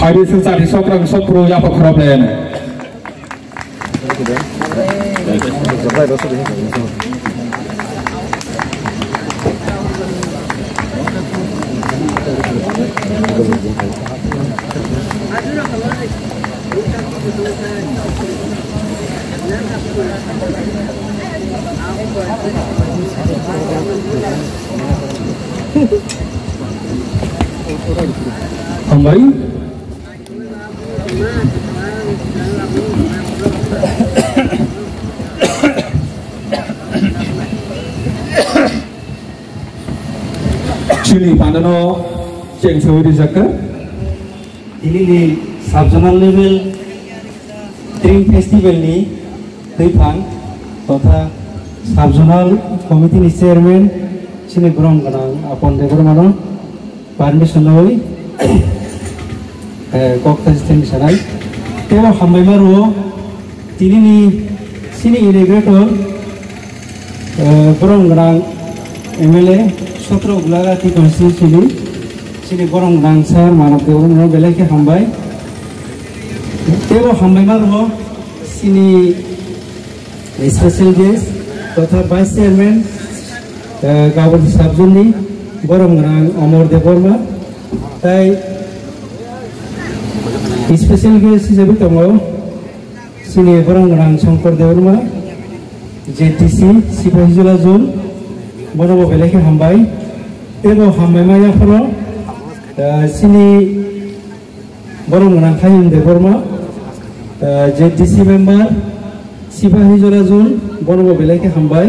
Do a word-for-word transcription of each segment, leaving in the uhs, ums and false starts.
Adi sing sati sokrang sopro yapa khorop len. Hambai. Chini pandano cheng sawi rijak kha. Tini ni sub-zonal level Tring Festival ni twiphang totha sub-zonal committee ni chairman chini borom gwnang Apon Debbarma no permission nawi, eh, kok thai siteng sanai. Tebo hambai ma rwo tini ni chini inaugurator, eh, borom gwnang M L A sotro Gulagati constituency ni chini borom gwnang sir Manav Debbarma no belai khe hambai. Tebo hambai ma rwo chini special guest totha vice chairman, eh, Gabodi sub-zone ni borom gwnang Amor Debbarma, tai special guest hisabe tongo chini borom gwnang Shankar Debbarma, Z D C Sipahijola zone, bono bo belai khe hambai. Tebo hambai ma yaphano, eh, chini borom gwnang Khayung Debbarma, eh, Z D C member, Sipahijola zone, bono bo belai khe hambai.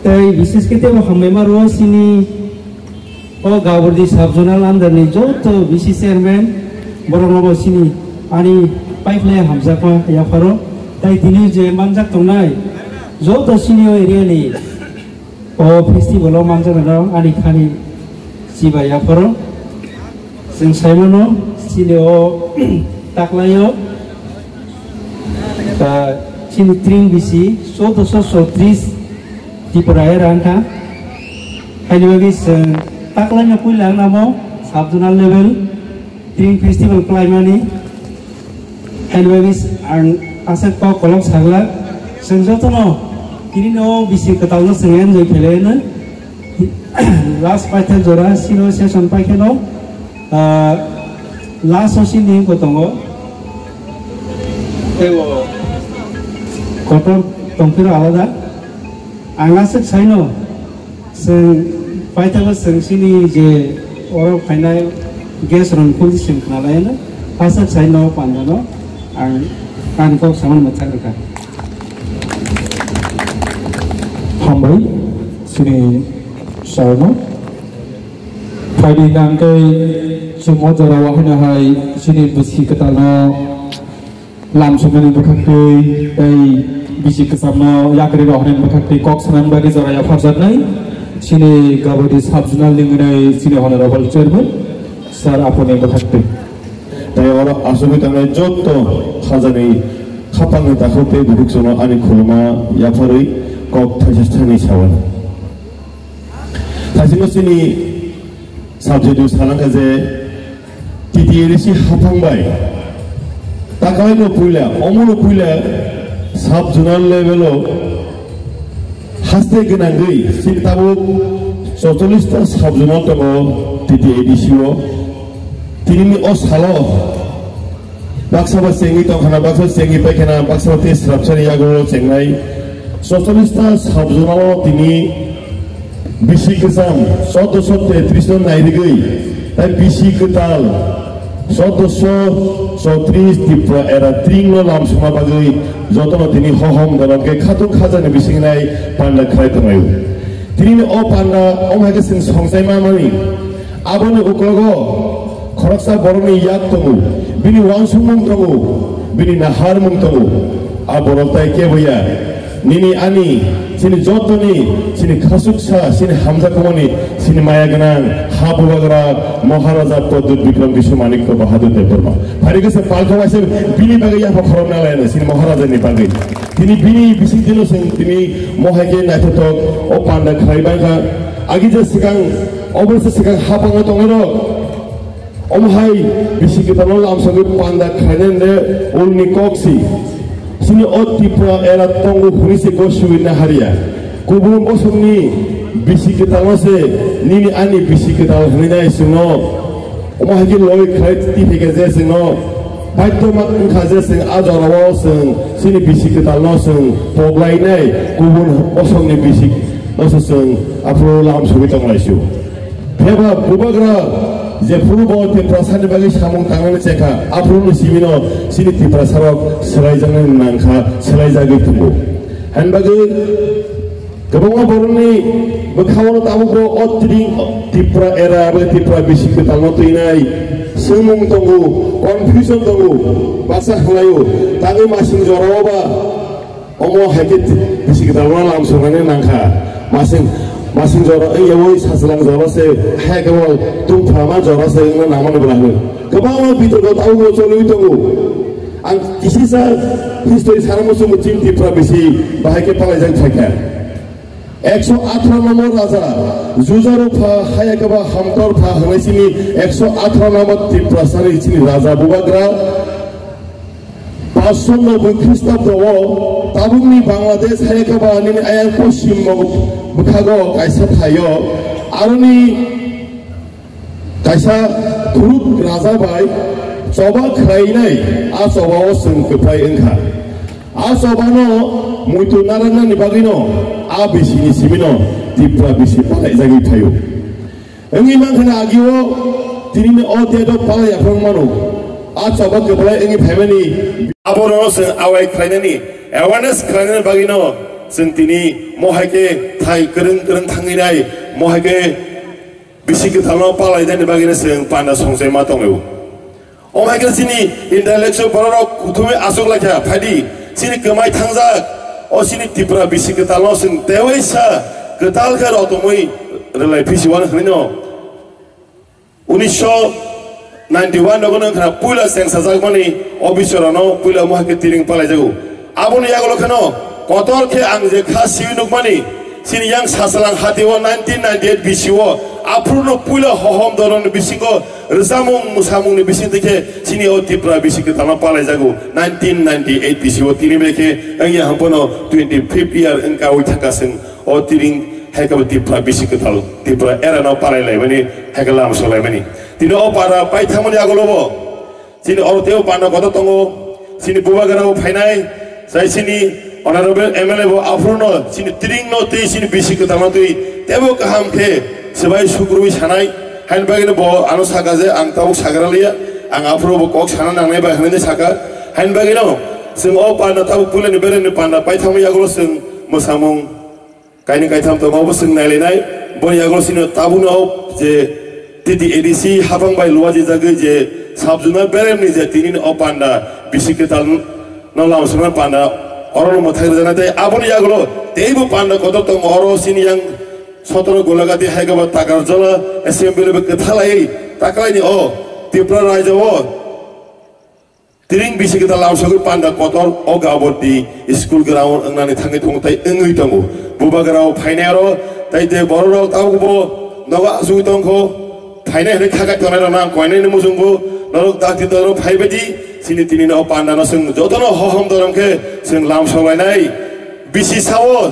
Tei bises khe tebo hambai ma rwo chini o Gabordi sub-zonal under ni joto B C chairman, borok no bo chini ani paiphlai hamjakma yapharo. Tei tini je manjak tongnai joto chini o area ni o festival o manjaknai rok ani khani chibai yapharo. Chwng saimano chini o taklaio, ah, chini tring bisi chaudoso chotris Tripura era wngkha. Haini bagwi chwng taklaino puila wngna mo sub-zonal level tring festival khlaimani. Haini bagwi ang aswk kok kolok saglak, chwng jotono tinino bisi kwtalno chwng enjoy khlaiwi hwnwi. Last paithak jora sino session paikheno, ah, last o sini wngkha tongo. Tei bo kotor tongphiro alada. Ang aswk saino, chwng paithago chwng chini je oro phainai guest rok phone se chwng khna laino, aswk saino pandano ang ani kok samani mwthang rwkha. Hambai, chini sir no. Phaidi nang khe chwng o jora o haino hai chini bwswk kwtalno lam sumani bwkhaktwi tei bisi kwchamno yakri rohornani bwkhaktwi kok sanani bagwi jora yapharjaknai chini Gabodi sub-zonal ni wngwi chini honorable chairman sir Apuni bwkhaktwi. Tei oro asugwi tongnai joto khajani khapangni takhuk tei bukhuk chwngno ani khuluma yapharwi kok thaisa thani saui. Thaisingno chini subject o sanangkha je T T A D C haphang bai taklaino puila, omono puila sub-zonal level o haste gwnangwi chini tabuk chorchollis ta sub-zonal tongo T T A D C o. Tinini o salo baksa ba chengwi tongkhana, baksa chengwi paikhana, baksa ba tei srapsani yago chengnai. Chorchollis ta sub-zonal o tini bisi kwcham chordoso tetris no nairigwi, tai bisi kwtal chordoso chotris Tripura era tring no lamsokna bagwi jotono tini hohom dono khe khatung khajani bisingnai panda khlai tonglaio. Tinini o panda omo hai khe chwng songchai manmani. Aboni uklogo khoroksa borokni yak tongo, bini uansukmung tongo, bini naharmung tongo. A borok tai kebo ya. Nini ani, chini jotoni, chini khasuksa, chini hamjakmani, chini maya gwnang, ha bubagra, Maharaja Pradyut Bikram Kishore Manikya Bahadur Debbarma. Phari khe se palkho waisa bini bagwi yapha khorokna laina, chini Maharajani bagwi. Tini bini bisingtwino chwng tini mohai khe naithothok o panda khlai bangkha. Agija swkang, obosa swkang haphango tongnairok. Omo hai bisi kwtalno lamsogwi panda khlainani ulni kok si. Chini o Tripura era tongo hwnwi se goswi naharya. Kubun bosongni bisi kwtalno se nini ani bisi kwtal hwnwi nai chwngno. Omo hai khe loi khlai twi phaikha je chwngno. Baidhyo ma wngkha je chwng a jorao chwng chini bisi kwtalno chwng poklainai kubun bosongni bisi no se chwng aphuru lamsogwi tonglaisio. Pheba bubagra jephuru bo Tiprasani bagwi samung tangnani chekha, aphuruni simino chini Tiprasarok swlaijaknani nangkha, swlaijagwi tongo. Haini bagwi kwbangma borokni bwkhao tabukbo o tring Tripura era bai Tripura bisi kwtalno twinai swngmung tongo, confusion tongo, baksa hwlaio, tangwi masing jorao ba. Omo hai khe bisi kwtalno lamsoknani nangkha. Masing, masing jora wngyawi sachwlang jora se, hai khe bo tungphama jora se wngna nangmani bwla hwnwi. Kwbangma bitorko tabukbo choliwi tongo. Ang kisisa history sana muchungo chini Tripura bisi bahai khe palaijak phaikha. Ekso atharo nombor raja, Jujaru pha, hai khe bo Hamtor pha hwnwi chini ekso atharo nombor Tiprasani chini raja bubagra. Paanch sho noboi Khristabdo o tabukni Bangladesh hai khe ba nini ayang poschim bwkhago kaisa thaio, aroni kaisa Kuruk raja bai choba khlainai, a choba o chwng kwplai wngkha. A choba no muitu narwknani bagwi no a bisini simi no Tipra bisi palaijagwi phaio. Wngwi mankha na agio tini ni o date o palai yaphang mano. A choba kwplai wngwi phaimani. Abo no se awai khlainani, awareness khlainani bagwi no chwng tini mohai khe thai kwrwng kwrwng thangwi nai, mohai khe bisi kwthalo palai nani bagwi no chwng panda songchai ma tongwi. O hai khe chini intellectual borok rok kuthumwi aswk lai kha, phaidi chini kwmai thangjak, o chini Tripura bisi kwtal no chwng tewaisa kwtal khe rotongwi rwlai phisi wano hwnwi no. Unisho ninety one nogo nang khna puila chengsa jakmani o bisoro no puila mo hai khe tiring palai jago. Aboni yagulo kheno kotor khe ang je kha siwi nukmani, chini yang Sachwlang hati o nineteen ninety eight bisi o aphuru no puila hohom doron bisingo rwchapmung mwsamung ni bising twi khe chini o Tripura bisi kwtal no palai jago nineteen ninety eight bisi o tini bai khe wngya hamphano twenty fifth year wngka wi thangka chwng o tiring hai khe bo Tripura bisi kwtal Tripura era no palai lai mani hai khe lama so lai mani tini o para pai thangmani yagulo bo. Chini oro teibo panda kotor tongo, chini bubagra bo phainai, chai chini honorable M L A bo aphuru no chini tiring no tei chini bisi kwtal no tei teibo kaham khe swbai sukrubwi sanai, haini bagwi no bo ano saka je ang tabuk sagra liya, ang aphuru bo kok sana nangnai bai hwnwi saka, haini bagwi no chwng o panda tabuk puilani beremni panda paithangma yagulo chwng mwsamung. Kaini kaitham tongo, obo chwng nailainai. Boni yago chini tabukno je T T A D C hapang bai luaji jagwi je sabjuna beremni je tini o panda bisi kwtal no lama swnam panda oro no mwthang rwjana tei aboni yago teibo panda kotor tongo oro chini yang sotoro Golagati hai khe bo Takarjala assembly bo kwthalai taklaini o Tripura rajyo o. Tiring bisi kwtal lamsogwi panda kotor o Gaboti school ground wngnani thangwi tongo tei wngwi tongo. Bubagra o phainai aro tei je borok rok tabuk bo nogo asugwi tongkho. Phainai hwnwi kha kai tongnai rok nang koinai ni muchungo norok dakti dorok phaibaidi chini tini no panda no chwng jotono hohom dorom khe chwng lamsok lainai. Bisi sao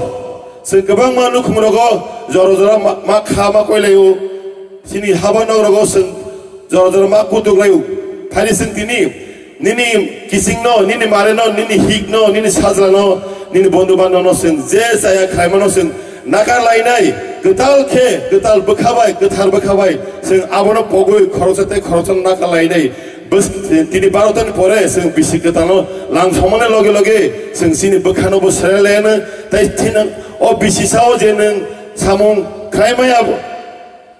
chwng kwbangma nukhung rogo jora jora ma, ma kha ma koilaio. Chini haba nok rogo chwng jora jora ma kutuk laio. Phaini chwng tini nini kisingno, nini mareno, nini hikno, nini sajlano, nini bondhu bandhobno chwng je chaya khlaimano chwng nakar lainai, kwtal khe, kwtal bwkha bai, kwthar bwkha bai chwng abono pogwi khoroksa tei khoroksa nakar lainai. Bwswk tini baro tani pore chwng bisi kwtalno lang somani loge loge chwng chini bwkhano bo serai laiano tei thina o bisi sao je nwng samung khlai maya.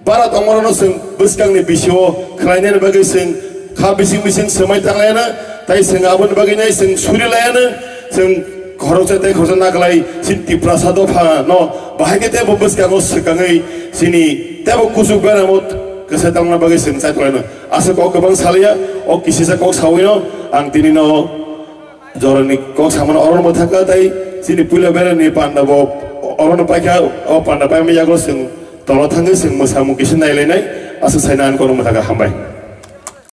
Bara tongmarokno chwng bwskangni bisio khlainani bagwi chwng kha bising bising swmai tanglaiana, tei chwng aboni bagwino chwng suri laiana, chwng khoroksa tei khoroksa naklai chini Tiprasa dophano bahai khe teibo bwskango swkangwi chini teibo kuchuk beramo kwsai tongna bagwi chwng chai tonglaino. Aswk kok kwbang saliya, o kisisa kok sawino ang tinino jorani kok samano orono mwthangkha tei chini puila berani panda bo orono paikha, o panda paimani yago chwng Tolo thangwi chwng mwsamung kisa nailainai, aswk saina ang kono mwthangkha, hambai.